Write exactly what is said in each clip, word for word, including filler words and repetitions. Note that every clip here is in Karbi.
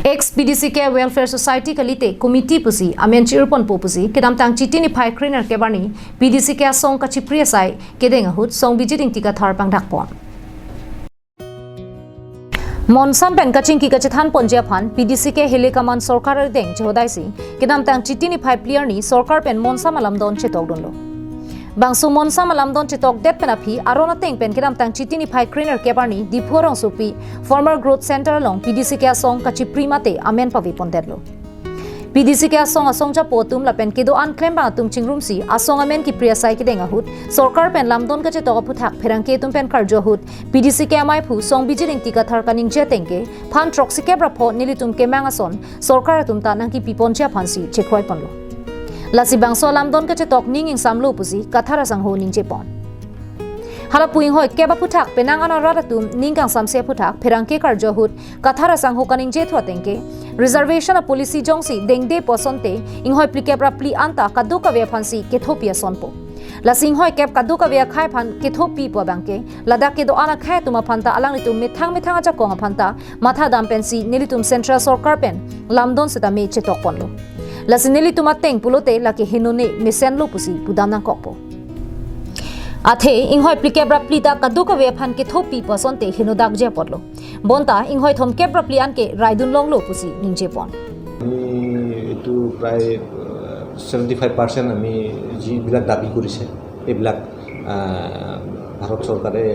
Ex P D C K Welfare Society kalite committee pusi amen chi-irponpo pusi kedamtang Chiti niphai krenerkep arni P D C K asong kachipri asai kedeng ahut Songbijit Ingti Kathar pangdakpon. Monsam pen kachingki kachethanponji aphan P D C K Hills Command Sorkar adeng chehodaisi kedamtang Chiti niphai phli arni Sorkar pen Monsam alamdon chetokdunlo. Bangso Monsam alamdon chetokdet pen aphi aron ateng pen kedamtang Chiti niphai krenerkep arni Diphu arongsopi Farmer Growth Centre along P D C K asong kachipri mate amen pavepondetlo. P D C K asong asong japo atum lapen kedo-an klembang atum chingrumsi asong amen kipri asai kedeng ahut Sorkar pen lamdon kachetok aphuthak pherangke atum pen karju ahut P D C K amaiphu Songbijit Ingti Kathar kaningje ateng ke phan throksi kep ra pho nelitum kemang ason Sorkar atum ta nangkipiponji aphansi chekroiponlo. Lasi bangso alamdon kachetok ning ingsamlo pusi Kathar asangho ningjepon. Hala pu inghoi kep aphuthak penang an arat atum ning kangsamse aphuthak pherangke karju ahut Kathar asangho kaningjepon ateng ke reservation apolicy jongsi dengdepo asonte inghoi phlikep ra phli anta kadokave aphansi kethopi asonpo. Lasi inghoi kep kadokave akhei aphan kethopipo abangke ladak kedo-an akhei atum aphan ta alanglitum methang methang ajakong aphan ta mathadam pensi nelitum Central Sorkar pen lamdon setame chetokponlo. Lasi nelitum ateng pulote lake henone mesenlo pusi pudam nangkokpo. Athe inghoi phlikep ra phli ta kadokave aphan kethopipo asonte henodakji apotlo. Bonta inghoi thomkep ra phli anke raidunlonglo pusi ningjepon. আমি এইটো প্ৰায় seventy five percent আমি যিবিলাক দাবী কৰিছে এইবিলাক আহ, ভাৰত চৰকাৰে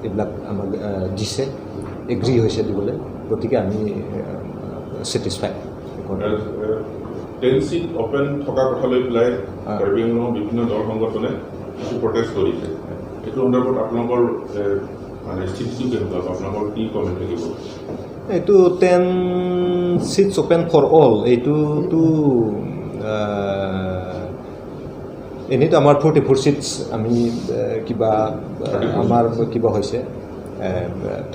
এইবিলাক আমাক আহ, দিছে, এগ্ৰী হৈছে দিবলৈ। গতিকে আমি ছেটিছফাইড। টেন চিট অপেন থকা কথা লৈ পেলাই হয়। কাৰ্বি আংলঙৰ বিভিন্ন দল সংগঠনে কিছু প্ৰটেষ্ট কৰিছে। এইটো সন্দৰ্ভত আপোনালোকৰ এ, মানে স্থিতিটো কেনেকুৱা বা আপোনালোকৰ কি কমেণ্ট থাকিব? এইটো ten seats open for all, এইটোতো আহ, এনেইতো আমাৰ ফৰ্টি ফ'ৰ চিটছ আমি আহ, কিবা আহ, আমাৰ কিবা হৈছে,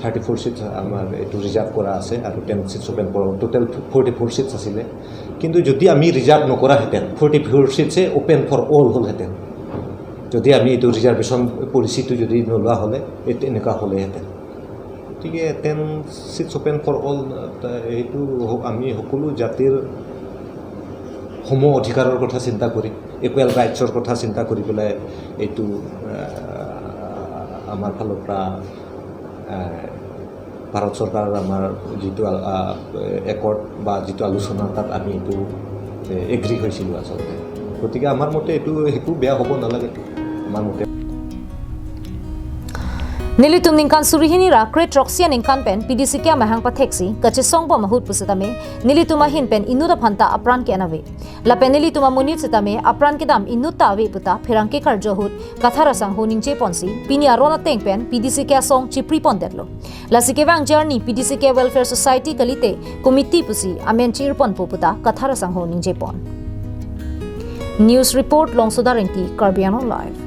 থাৰ্টি ফ'ৰ চিটছ আমাৰ এইটো ৰিজাৰ্ভ কৰা আছে আৰু ten seats open for all, total forty four seats আছিলে। কিন্তু যদি আমি ৰিজাৰ্ভ নকৰাহেঁতেন, ফৰ্টি ফ'ৰ চিটছে অপেন ফৰ অল হ'লহেঁতেন, যদি আমি এইটো ৰিজাৰ্ভেশ্যন পলিচিটো যদি নোলোৱা হ'লে এই তেনেকুৱা হ'লেহেঁতেন। গতিকে ten seats open for all এইটো হ- আমি সকলো জাতিৰ সম অধিকাৰৰ কথা চিন্তা কৰি, ইকুৱেল ৰাইটছৰ কথা চিন্তা কৰি পেলাই এইটো আহ, আমাৰ ফালৰ পৰা আহ, ভাৰত চৰকাৰৰ আমাৰ যিটো আহ, একৰ্ড বা যিটো আলোচনা তাত আমি এইটো এগ্ৰী হৈছিলোঁ আচলতে। গতিকে আমাৰ মতে এইটো একো বেয়া হ'ব নালাগে আমাৰ মতে। Nelitum ningkan suri hini ra kre throksi aningkan pen P D C K amahang patheksi kachesongbom ahut pusitame nelitum ahin pen inut aphan ta apran ke-en ave. Lapen nelitum amonit sitame apran kedam inut ta ave puta pherangke karju ahut Kathar asangho ningjeponsi pini aron ateng pen P D C K asong chipripondetlo. Lasi kevangji arni P D C K Welfare Society kalite committee pusi amen chi-irponpo puta Kathar asangho ningjepon. News report, Longsoda Rengti, Karbi Anglong Live.